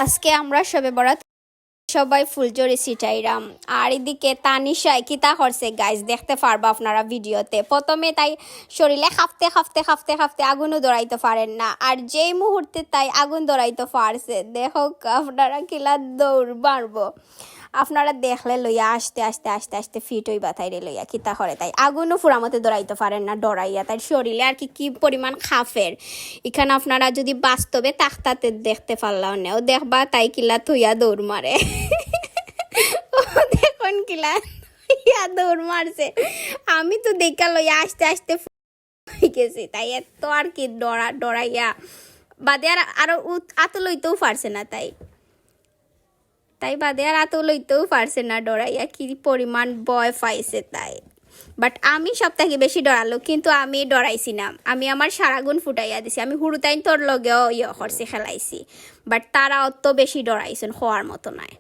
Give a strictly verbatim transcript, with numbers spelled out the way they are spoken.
আজকে আমরা শবে বরাত সবাই ফুলঝুরি ছিটাইরাম। আর এদিকে তানিশায় কিতা করছে গাইস, দেখতে পারবা আপনারা ভিডিওতে। প্রথমে তাই শরীরে কাঁপতে কাঁপতে কাঁপতে কাঁপতে আগুনও ধরাইতে পারের না, আর যেই মুহূর্তে তাই আগুন ধরাইতে পারছে, দেখো আপনারা কিলা দৌড় মারবো। আপনারা দেখলে লইয়া আস্তে আস্তে আস্তে আস্তে ফিট অইবা তাইরে লইয়া। কিতা করে তাই আগুনও ফুরা মতে ধরাইতে পারের না ডরাইয়া, তাই শরীরে আর কি কি পরিমাণ কাঁপের। এখানে আপনারা যদি বাস্তবে থাকতা তে দেখতে পারলা অনে, ও দেখবা তাই কিলা থইয়া দৌড় মারে। ও দেখুন কিলা ইয়া দৌড় মারছে। আমি তো দেখা লইয়া আস্তে আস্তে হয়ে গেছি, তাই এত আর কি ডরা ডরাইয়া বাদে আর আরো উত- আতো লইতেও পারছে না তাই। তাই বাদে আর আতো লইতেও পারছে না ডরাইয়া, কি পরিমাণ ভয় পাইছে তাই। বাট আমি সব থাকি বেশি ডরালো, কিন্তু আমি ডরাইছি না। আমি আমার সারা গুণ ফুটাইয়া দিছি। আমি হুরুতাইন তোর লগেও ইয়ে করছি, খেলাইছি, বাট তারা অত বেশি ডরাইছইন, খোয়ার মতো নাই।